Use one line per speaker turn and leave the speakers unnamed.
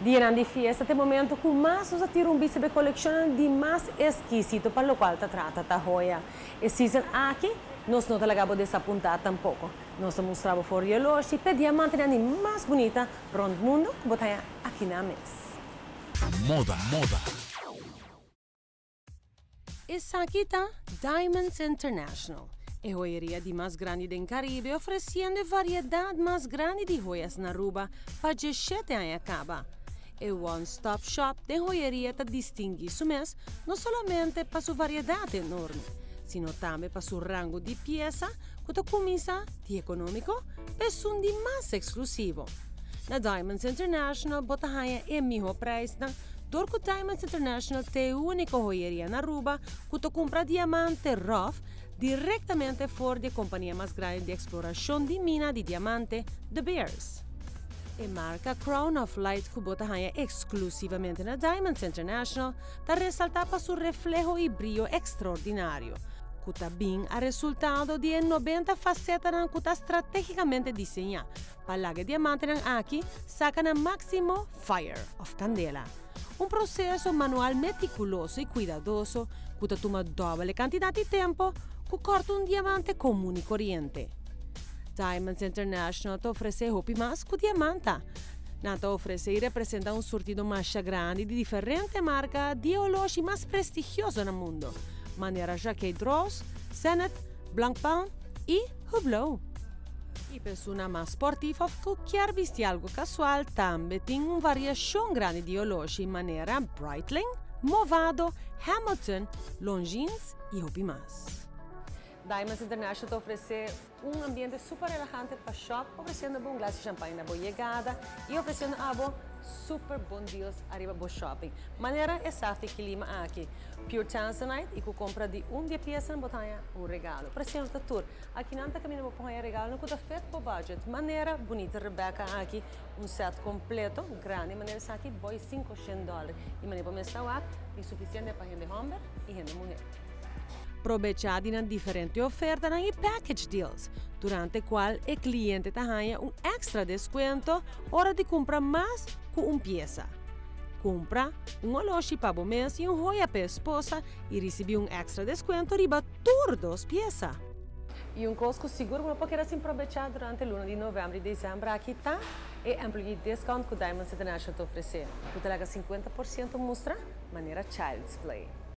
Dianan di fiesta ta e momento cu mas nos a tira un bista pa e coleccionnan di mas exquisito pa locual ta trata ta joya. E season aki nos no ta laga bo desapunta tampoco. Nos ta mustra bo for di oloshi p'e diamantenan di mas bunita rond mundo cu bo ta haña aki na mes.
Moda, moda.
Esaki ta Diamonds International, e hoyeria di mas grandi den Caribe ofreciendo e variedad mas grandi di hoyas na Aruba pa 17 aña caba. E one-stop shop den hoyeria ta distingui su mes no solamente pa su variedad enorme, sino tambe pa su rango di pieza cu ta cuminsa di economico pa esun di mas exclusivo. Na Diamonds International bo ta haya e miho prijsnan dor cu Diamonds International ta e unico hoyeria na Aruba cu ta cumpra diamante rough directamente for di e compania mas grandi di exploracion di mina di diamante, De Beers. E marca Crown of Light cu bo ta haya exclusivamente na Diamonds International ta resalta pa su refleho y briyo extraordinario, cu ta bin a resultado di e 90 facetanan cu ta strategicamente diseña pa laga e diamantenan aki saca na maximo fire of candela. Un proceso manual meticuloso y cuidadoso cu ta tuma dobbel e cantidad di tempo cu corta un diamante comun y coriente. Diamonds International ta ofrece hopi mas cu diamanta. Nan ta ofrece y representa un surtido masha grandi di diferente marca di oloshi mas prestigioso na mundo, manera Jaquet Droz, Zenith, Blancpain y Hublot. Y persona mas sportivo of cu kier bisti algo casual tambe tin un variacion grandi di oloshi manera Breitling, Movado, Hamilton, Longines y hopi mas. Diamonds International ta ofrece un ambiente super relahante pa shop, ofreciendo un glas di champagne na bo yegada y ofreciendo abo super bon deals ariba bo shopping. Manera esaki clima aki. Pure Tanzanite y cu compra di un di pieza bo ta haya un regalo. Presenta tur. Aki nan ta caminda bo por haya regalo cu ta fit bo budget. Manera bunita Rebecca aki, un set completo, grandi manera esaki, boy $500. Y manera bo mes ta wak, tin suficiente pa hende homber y hende muher. Aprovecha di nan diferente oferta y package deals, durante cual e cliente ta haya un extra descuento ora di cumpra mas cu un pieza. Cumpra un oloshi pa bo mes y un joya pa esposa y ricibi un extra descuento riba tur dos pieza. Y un cos cu sigur no por keda sin aprovecha durante luna di november y december aki ta e employee discount cu Diamonds International ta ofrece. Cu ta laga 50% mustra manera child's play.